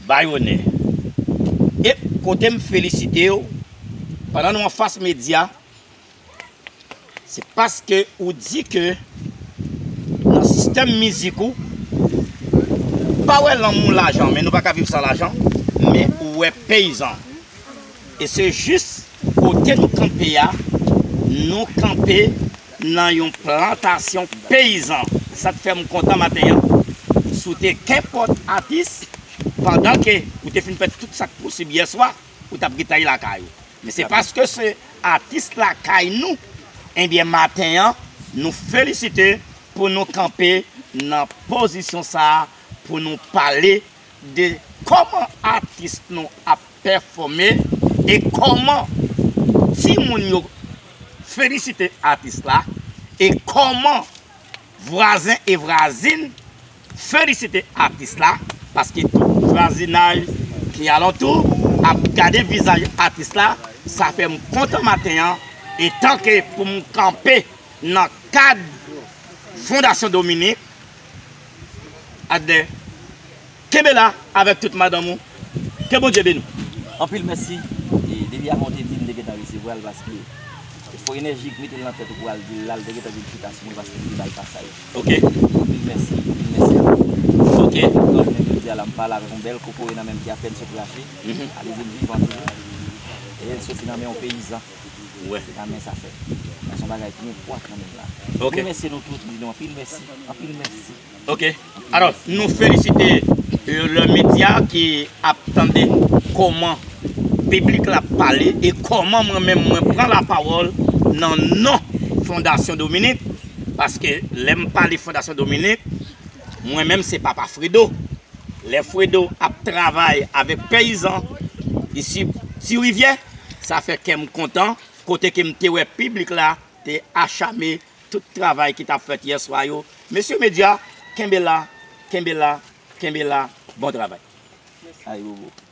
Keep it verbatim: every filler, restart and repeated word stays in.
Bay onè. E kote m felisite w, pandan nou anfas medya, se paske ou di ke nan sistèm mizik ou, pa wè lanmou lajan, men nou pa ka viv san lajan, men ou wè peyizan. E se jis kote nou kanpe a, nou kanpe nan yon plantasyon peyizan. Sa k fè m kontan maten an, si w te kenpòt atis, pandan ke ou te fin fè tout sa k posib yè swa, ou t ap gentan lakay ou. Men se paske se atis lakay nou, ebyen maten an, nou felisite pou nou kanpe nan pozisyon sa a, pou nou pale de kòman atis nou ap pèfòme e kòman timoun yo felisite atis la e kòman vwazen e vwazin felisite atis la, paske tout vwazinaj ki alantou ap gade vizaj atis la, sa fè m kontan maten an, etanke pou m kanpe nan kad Fondasyon Dominik, Adlè, kenbe la avèk tout madanm ou. Ke Bondye beni w. Anpil mèsi. E depi avan w te di, m te gentan resevwa l paske fò enèji k mete l nan tèt ou pou al di l la, l te gentan vin chita sou mwen paske m te ba l pasaj. Ok. Anpil mèsi, anpil mèsi a ou. Ok. Donk, jounen jodi a la, m pale avèk yon bèl kokoye nan men m ki apèn sot rache. Mhm. Alevin vivan toujou. E l soti nan men yon peyizan. Wè. Nan men sa fè. Sa se yon bagay ki enpòtan nan men m la. Ok. M remèsye nou tout, m di nou anpil mèsi. Anpil mèsi. Ok. Alò, nou felisite, euh, le medya ki ap tande kòman piblik la ap pale e kòman mwen menm mwen pran lapawòl nan non Fondasyon Dominik, paske lè m pale Fondasyon Dominik, mwen menm se papa Fredo. Lè Fredo ap travay avèk peyizan isi Ti Rivyè, sa fè kè m kontan, kote ke m te wè piblik la te achame tout travay ki t ap fèt yè swa yo. Mesye medya, kenbe la, kenbe la, kenbe la, bon travay. Ay, bobo.